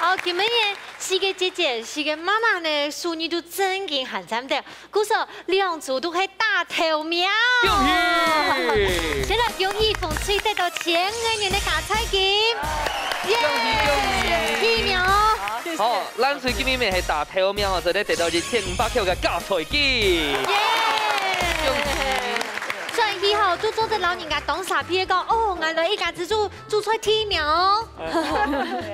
好，今日呢，四個姐姐、四個媽媽呢，手藝都真經還讚得。 故所兩組都係打頭名。恭喜！先來恭喜紅隊得到千個銀个加菜金。耶！恭喜恭喜！第一名哦。好，藍隊今晡日係打頭名哦，所以得到一千五百塊个加菜金。耶！恭喜！所以以後都做得摎人家當沙鼻講，哦，𠊎來一家之煮 煮菜第一名哦。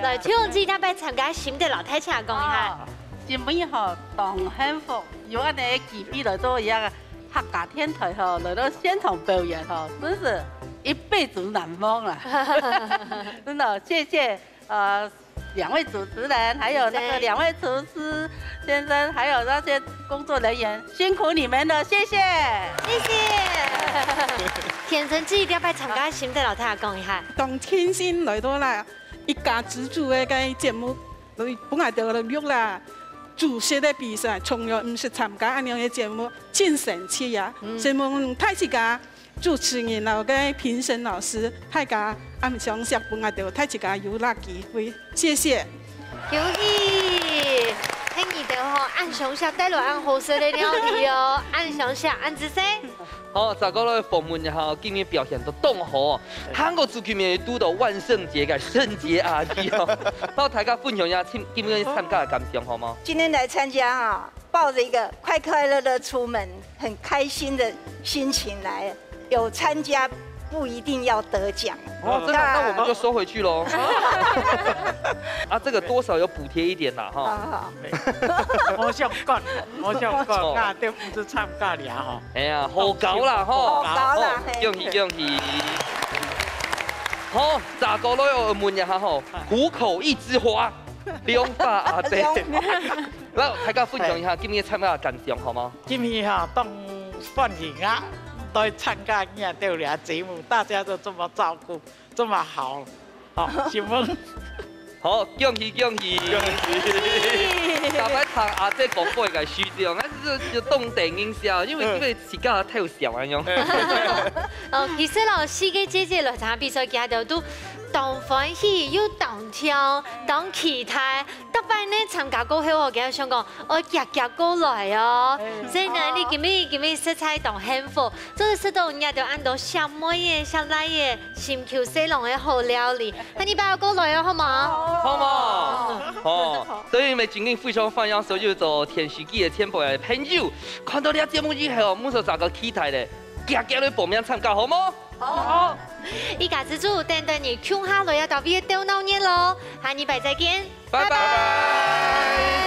來，秋紅姐，你愛參加心得摎大家講一下。哦，今晡日吼，當幸福，有恁呢个機會來做一個客家電台吼，來到現場表演吼，真是一輩子難忘啊！真的，謝謝，呃，兩位主持人，還有那個兩位廚師先生，還有那些工作人員，辛苦你們了，謝謝。謝謝。天真姐，你愛參加心得摎大家講一下。當慶幸來到啦，一家之煮个該節目，來分𠊎兜來錄啦，煮食个比賽，從來毋識參加恁樣个節目，真神奇啊！承蒙大自家主持人摎該評審老師，大家恁相惜分𠊎兜，大自家有這機會，謝謝。恭喜！係你兜吼，恁相惜帶來恁好食个料理哦，恁相惜，恁仔細。 好，再過來訪問一下，今日表現都當好哦。還過最近也堵到萬聖節个聖節阿姨哦，摎大家分享一下今，今日參加个感想好無？今天來參加哈，抱著一個快快樂樂出門，很開心的心情來。有參加不一定要得獎。哦，真的，那我們就收回去咯。啊，這個多少有補貼一點啦，哈。好好。無相干，無相干，哦。啊，對，毋是參加了吼。 哎呀，好搞啦吼，好搞啦，吼，嘿。恭喜恭喜！好，再過來哦，問一下吼，虎口一枝花，兩百阿姐。兩百。來，大家分享一下今日參加个感想好無？今日哈，當歡喜啊，來參加今日个節目，大家都這麼照顧，這麼好。 好，請問。好，恭喜恭喜！恭喜！逐擺聽阿姐講話个時節，𠊎就，就當得人笑，因為，嗯。因為自家偷笑恁樣。哦，其實咯，四個姐姐來參加比賽，佢兜都當歡喜，又當暢，當期待。逐擺呢參加過後哦，佢兜想講，愛遽遽過來哦。嗯。所以呢，好。你今日，今日實在當幸福，做得食到你兜恁多惜妹仔、惜倈仔、 心臼細郎个好料理，下禮拜愛過來哦，好無？好無？哦，所以𠊎今日非常歡迎所有做電視機个前輩个朋友，看到這節目以後，毋使再過期待咧，遽遽來報名參加，好無？好。一家之煮，等等你共下來這搭位鬥鬧熱咯，下禮拜再見，拜拜。拜拜。